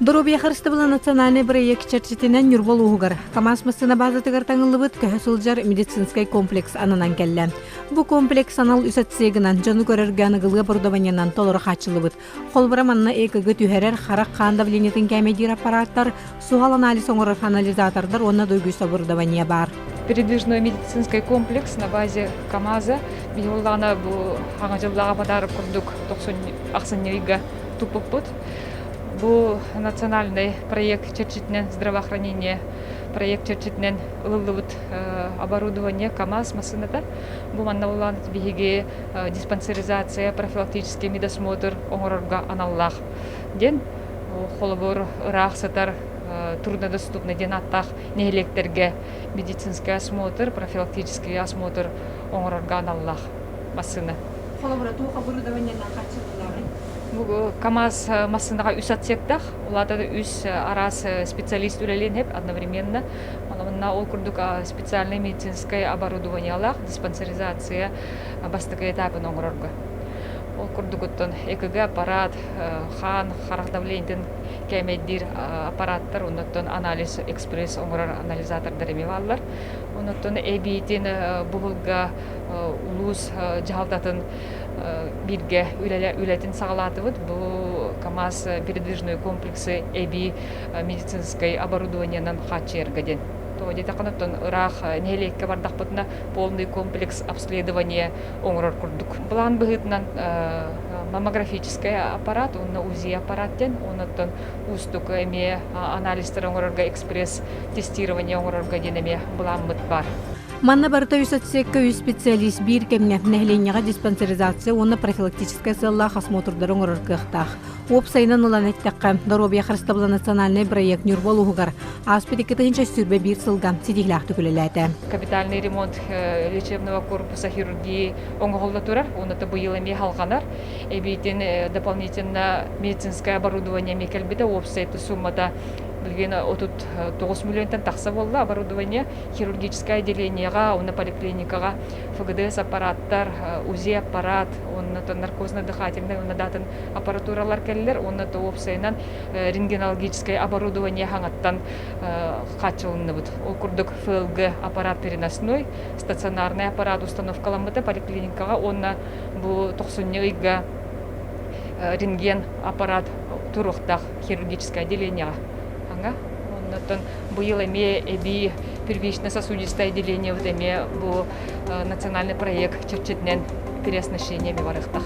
Доруобуйа харыстабыла национальнай бырайыак чэрчитинэн Ньурба улууһугар КАМАЗ массыына баазатыгар таҥыллыбыт көһө сылдьар медицинскэй комплекс ананан кэллэ. Бу комплекс анал үс отсегынан дьону көрөргө аныгылыы оборудованиенан толору хааччыллыбыт. Холобура манна ЭКГ түһэрэр, харах хаан давлениетын кээмэйдиир аппараттар, суһал анализ оҥорор анализатордар уонна дойгуйс оборудование баар. Передвижной медицинский комплекс на базе КАМАЗа биһиги бу хаҥа дьыллааҕы подарок курдук ахсынньы ыйга туппуппут. Бу национальный проект чэрчитинэн здравоохранение проект чэрчитинэн ылыллыбыт оборудование КАМАЗ массыыната. Бу манна улаан биһиги диспансеризация, профилактический медосмотр оҥорорго аналлаах диэн холобур ыраах сытар труднодоступный диэн ааттаах нэһилиэктэргэ медицинский осмотр, профилактический осмотр оҥорорго аналлаах массыына. Холобура, туох оборудованиенан хааччыллалларый? Бу КАМАЗ массыынаҕа үс отсектах, улаата үс араас специалист үлэлиэн сөп одновременно. Онно ол курдук специальный медицинское оборудованиелаах диспансеризация бастакы этапын оҥорорго. Ол курдук оттон ЭКГ аппарат, хаан, харах давлениетын кээмэйдиир аппараттар, оннуттан анализ экспресс оҥорор анализатордар эмиэ бааллар. Оннуттан эбиитин буһулга улуус дьаһалтатын бииргэ үлэтин саҕалаатыбыт. Бу КАМАЗ передвижной комплексы эбии медицинскэй оборудованиенан хааччыйарга диэн. Тоҕо диэтэххинэ, оттон ыраах нэһилиэккэ бардахпытына полный комплекс обследования оҥорор курдук. Былаан быһыытынан маммографическай аппарат уонна УЗИ аппарат диэн, оннуттан уустук эмиэ анализтары оҥорорго экспресс тестирование оҥорорго диэн эмиэ былааммыт баар. Манна барыта үс отсекка үс специалист биир кэмҥэ нэһилиэнньэҕэ диспансеризация уонна профилактическай сыаллаах осмотрдары оҥорор кыахтаах. Уопсайынан ылан эттэххэ, Доруобуйа харыстабыла национальнай бырайыак Ньурба улууһугар ааспыт 2021 сылга ситиһиилээхтик үлэлээтэ. Капитальный ремонт лечебного корпуса хирургии оҥоһулла турар, уонна быйыл эмиэ халҕанар. Эбиитин дополнительно медицинское оборудование эмиэ кэлбитэ, уопсай суммата билигин 39 миллионтан тахса буолла оборудование хирургическое отделениеҕа уонна поликлиникаҕа ФГДС аппараттар, УЗИ аппарат, уонна наркозно-дыхательнай уонна датын аппаратуралар кэллэр уонна то уопсайынан рентгенологическое оборудование хаҥаттан хааччылынныбыт. Ол курдук ФЛГ аппарат переносной, стационарный аппарат установкаламмыта поликлиникаҕа уонна бу тохсунньу ыйга рентген аппарат туруохтаах хирургическое отделениеҕа. Anga оннотон быйыл эмиэ эбии первично-сосудистое отделение вот эмиэ бу национальный проект чэрчитинэн переоснащение эми барыахтах.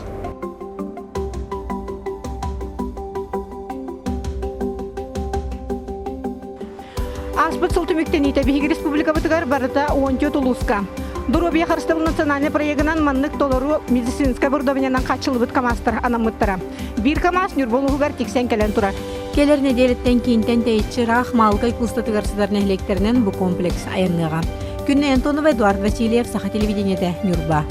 Ааспыт сыл түмүктэниитэ биһиги республикабытыгар барыта 14 улууска. Доруобуйа харыстабыл национальнай проегынан маннык толору медицинскэй оборудованиенан хааччыллыбыт КАМАЗтар анаммыттара. Биир КАМАЗ Ньурба улууһугар тиксэн кэлэн турар. Кэлэр нэдиэлэттэн киинтэн тэйиччи ыраах Маалыкай куустатыгар сытар нэһилиэктэринэн бу комплекс айанныаҕа. Күннэй Антонова, Эдуард Васильев, Саха телевидениетэ, Ньурба.